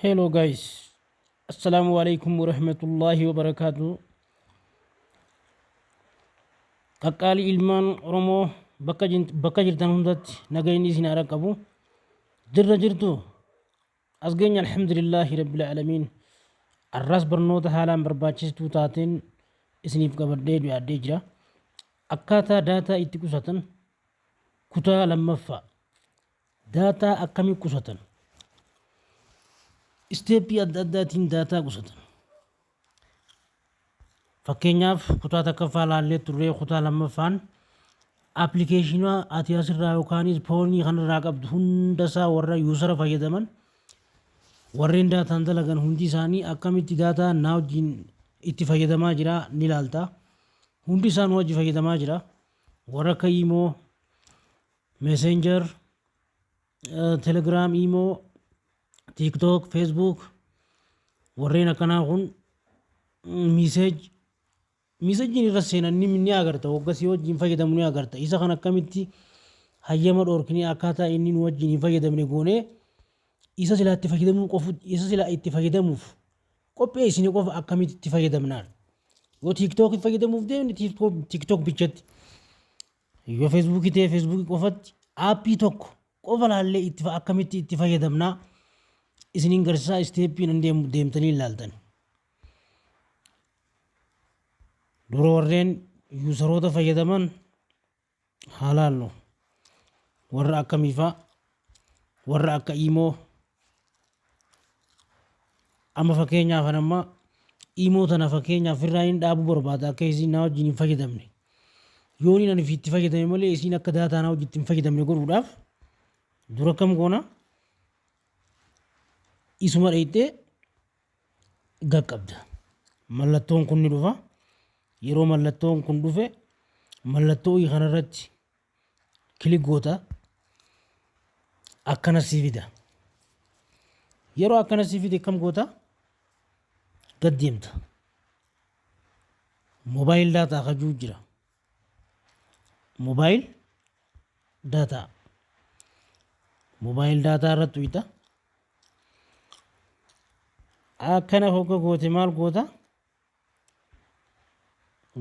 Hello guys, Assalamu alaikum warahmatullahi wabarakatuh. Qaqqaalii ilmaan Oromoo bakka jirtan hundatti nagayni isin haa qabu. Jirra jirtu as geenya alhamdulillahi rabbil aalamiin. Arraas barnoota haalaan barbaachistuu taateen isiniif qabadhee dhiyaadhee jira. Akkaataa daataa itti qusatan kutaa lammaffaa. Daataa akkamii qusatan? Isteeppii adda addaatiin daataa qusatan. Fakkeenyaaf kutaa takkaffaa laallee turree kutaa lammaffaan appilikeeshina ati asirraa yookaanis foonii kanarraa qabdu hundasaa warra yuusara fayyadaman warreen daataan dalagan hundi isaanii akkamitti daataa naa wajjin itti fayyadamaa jira ni ilaalta. Hundi isaa nu wajji fayyadamaa jira. Warra akka Imo, Messenger, Telegram, Imo, TikTok, Facebook warreen akkanaa kun message messageiin irra seenan ni agarta wagga si wajjin fayyadamu ni agarta. Isa kan akkamitti hayyama dhoorkinee akkaataa inni nu wajjin hin fayyadamne goonee isa silaa itti fayyadamuu qofu isa silaa itti fayyadamuuf qopheessine qofa akkamitti itti fayyadamnaan. Yoo TikTok fayyadamuuf deemne TikTok bichatti, yoo Facebookii ta'e Facebookii qofatti, aappii tokko qofa laallee itti akkamitti itti fayyadamnaa isiniin garsiisaa isteeppiin hin deemu deemtanii ilaaltan. Dura warreen yuusaroota fayyadaman haa laallu. Warra akkamiifaa? Warra akka Imo. Amma fakkeenyaaf an amma Imo tana fakkeenyaaf irraa hin dhaabuu barbaada akka isiin naa wajjin hin fayyadamne. Yoon ani itti fayyadame malee isiin akka daataa naa wajjin itti hin fayyadamne godhuudhaaf dura akkam goona? Isuma dheeyxee gaqqabda. Mallattoon kun ni dhufa. Yeroo mallattoon kun dhufe mallattoo i kanarratti kilik goota. Akkana sii fida. Yeroo akkana sii fide akkam goota? Gad deemta. Mobile data kajuu jira. Mobile data. Mobile data irratti tuyxa. Akkana hogga goote maal goota?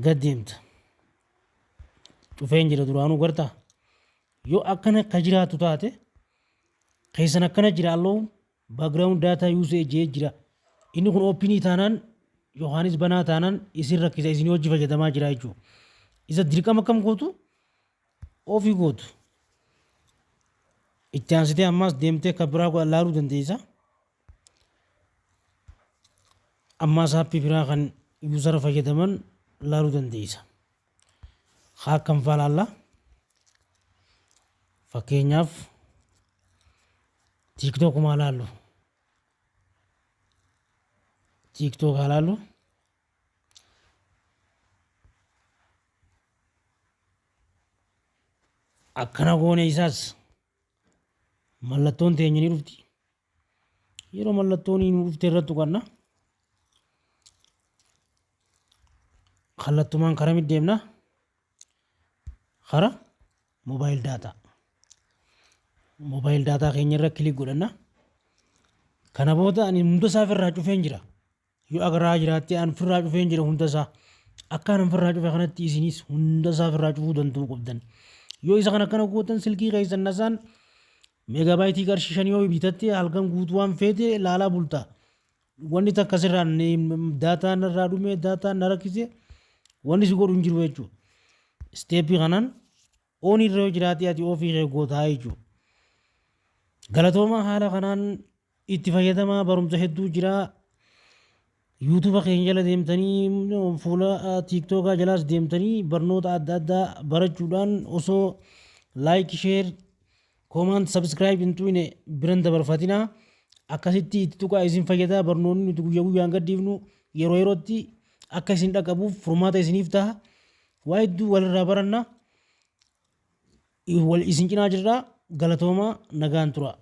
Gad deemta. Cufeen jira duraanuu gartaa. Yoo akkana ka jiraatu taate keessan akkana jira allow background data usage jira. Inni kun openii taanaan yookaanis banaa taanaan isin rakkisa, isin hojii fayyadamaa jira jechuudha. Isa dirqama akkam gootu? Ofii gootu. Itti aansitee ammaas deemtee kan biraa laaluu dandeessa. Ammaas aappii biraa kan yuusara fayyadaman laaluu dandeessa. Haa akkam faa laalla? Fakkeenyaaf TikTokumaa laallu. TikTok haa laallu. Akkana goone isaas mallattoon teenya ni dhufti. Yeroo mallattoon nu dhufte irratti tuqanna. Kallattumaan karaa deemna? Kara mobile data. Mobile data keenya irra click godhanna. Kana booda ani hunda isaa ofirraa cufeen jira. Yoo agaraa jiraatte an firraa cufeen jira hunda isaa. Akka anan firraa cufe kanatti isinis hunda isaa firraa cufuu danda'uu qabdan. Yoo isa kana akkana gootan silkii keessan nasaan meegaabaayitii qarshii 5 yoo bitatte halkan guutuu waan feete laalaa bulta. Wanni takka sirraan daataan irraa dhume, daataan na rakkise wanni si godhu hin jiru jechuudha. Isteeppii kanaan oon irra yoo jiraate ati ofii kee gootaa jechuudha. Galatooma, haala kanaan itti fayyadamaa, barumsa hedduu jira. YouTube keenya jala deemtanii, fuula TikTokaa jalaas deemtanii barnoota adda addaa barachuudhaan osoo like, share, comment, subscribe hin tuqne biran dabarfatinaa. Akkasitti itti tuqaa, isin fayyadaa. Barnoonni nuti guyyaa guyyaan gadhiifnu yeroo yerootti akka isin dhaqqabuuf furmaata isiniif ta'a. Waa hedduu walirraa baranna. Wal isin cinaa jirra. Galatooma, nagaan tura.